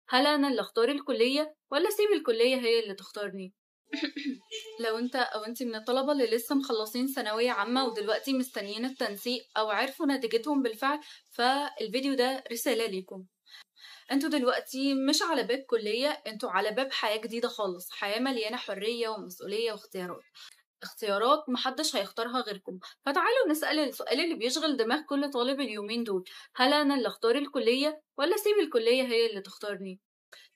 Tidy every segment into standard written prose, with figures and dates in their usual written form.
هل أنا اللي أختار الكلية ولا أسيب الكلية هي اللي تختارني؟ لو انت او انت من الطلبة اللي لسه مخلصين ثانوية عامة ودلوقتي مستنيين التنسيق او عرفوا نتيجتهم بالفعل، فالفيديو ده رسالة ليكم. انتوا دلوقتي مش على باب كلية، انتوا على باب حياة جديدة خالص، حياة مليانة حرية ومسؤولية واختيارات، اختيارات محدش هيختارها غيركم. فتعالوا نسأل السؤال اللي بيشغل دماغ كل طالب اليومين دول: هل انا اللي اختار الكلية ولا اسيب الكلية هي اللي تختارني؟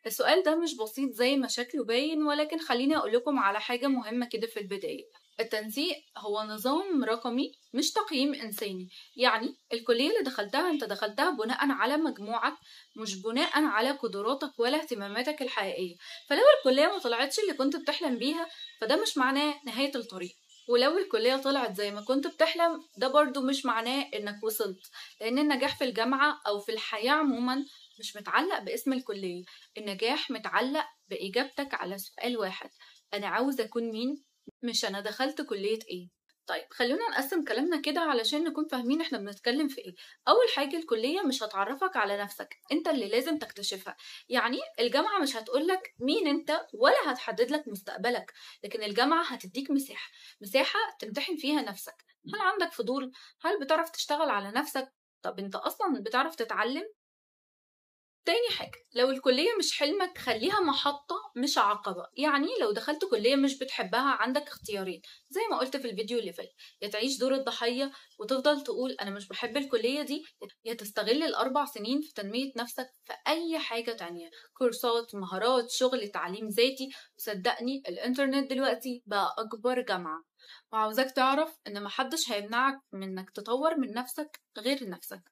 السؤال ده مش بسيط زي ما شكله باين، ولكن خليني اقولكم على حاجة مهمة كده في البداية. التنسيق هو نظام رقمي مش تقييم إنساني، يعني الكلية اللي دخلتها انت دخلتها بناء على مجموعك، مش بناء على قدراتك ولا اهتماماتك الحقيقية. فلو الكلية ما طلعتش اللي كنت بتحلم بيها فده مش معناه نهاية الطريق، ولو الكلية طلعت زي ما كنت بتحلم ده برضو مش معناه انك وصلت، لان النجاح في الجامعة او في الحياة عموما مش متعلق باسم الكلية، النجاح متعلق بإجابتك على سؤال واحد: أنا عاوز أكون مين؟ مش أنا دخلت كلية إيه. طيب خلونا نقسم كلامنا كده علشان نكون فاهمين احنا بنتكلم في ايه. اول حاجة، الكلية مش هتعرفك على نفسك، انت اللي لازم تكتشفها. يعني الجامعة مش هتقولك مين انت ولا هتحدد لك مستقبلك، لكن الجامعة هتديك مساحة، مساحة تمتحن فيها نفسك. هل عندك فضول؟ هل بتعرف تشتغل على نفسك؟ طب انت اصلا بتعرف تتعلم؟ تاني حاجة، لو الكلية مش حلمك خليها محطة مش عقبة. يعني لو دخلت كلية مش بتحبها عندك اختيارين زي ما قلت في الفيديو اللي فات: يا تعيش دور الضحية وتفضل تقول أنا مش بحب الكلية دي، يا تستغل ال4 سنين في تنمية نفسك في أي حاجة تانية، كورسات، مهارات، شغل، تعليم ذاتي. وصدقني الإنترنت دلوقتي بقى أكبر جامعة، وعاوزاك تعرف إن محدش هيمنعك من إنك تطور من نفسك غير نفسك.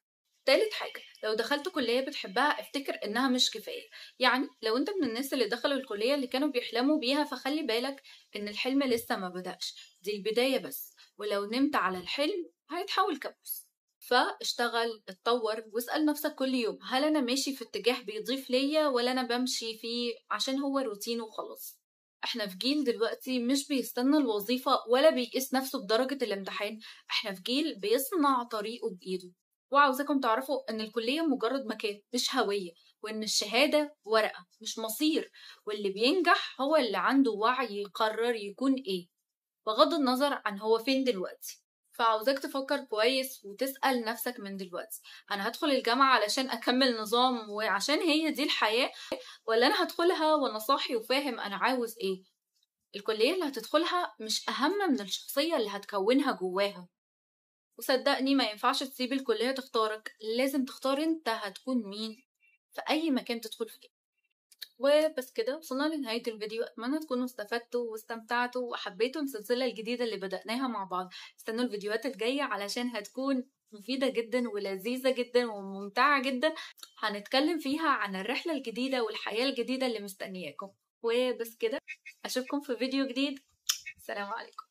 تالت حاجة، لو دخلت كلية بتحبها افتكر انها مش كفاية. يعني لو انت من الناس اللي دخلوا الكلية اللي كانوا بيحلموا بيها فخلي بالك ان الحلم لسه ما بدأش، دي البداية بس، ولو نمت على الحلم هيتحول كابوس. فاشتغل، اتطور، واسأل نفسك كل يوم: هل انا ماشي في اتجاه بيضيف ليا ولا انا بمشي فيه عشان هو روتين وخلاص؟ احنا في جيل دلوقتي مش بيستنى الوظيفة ولا بيقيس نفسه بدرجة الامتحان، احنا في جيل بيصنع طريقه بإيده. وعاوزاكم تعرفوا ان الكلية مجرد مكان مش هوية، وان الشهادة ورقة مش مصير، واللي بينجح هو اللي عنده وعي يقرر يكون ايه بغض النظر عن هو فين دلوقتي. فعاوزاك تفكر كويس وتسأل نفسك من دلوقتي: انا هدخل الجامعة علشان اكمل نظام وعشان هي دي الحياة، ولا انا هدخلها وانا صاحي وفاهم انا عاوز ايه؟ الكلية اللي هتدخلها مش اهم من الشخصية اللي هتكونها جواها. وصدقني ما ينفعش تسيب الكلية تختارك، لازم تختار انت هتكون مين في اي مكان تدخل فيه. وبس كده وصلنا لنهاية الفيديو، اتمنى تكونوا استفدتوا واستمتعتوا وحبيتوا السلسلة الجديدة اللي بدأناها مع بعض. استنوا الفيديوهات الجاية علشان هتكون مفيدة جدا ولذيذة جدا وممتعة جدا، هنتكلم فيها عن الرحلة الجديدة والحياة الجديدة اللي مستنياكم. وبس كده، اشوفكم في فيديو جديد. السلام عليكم.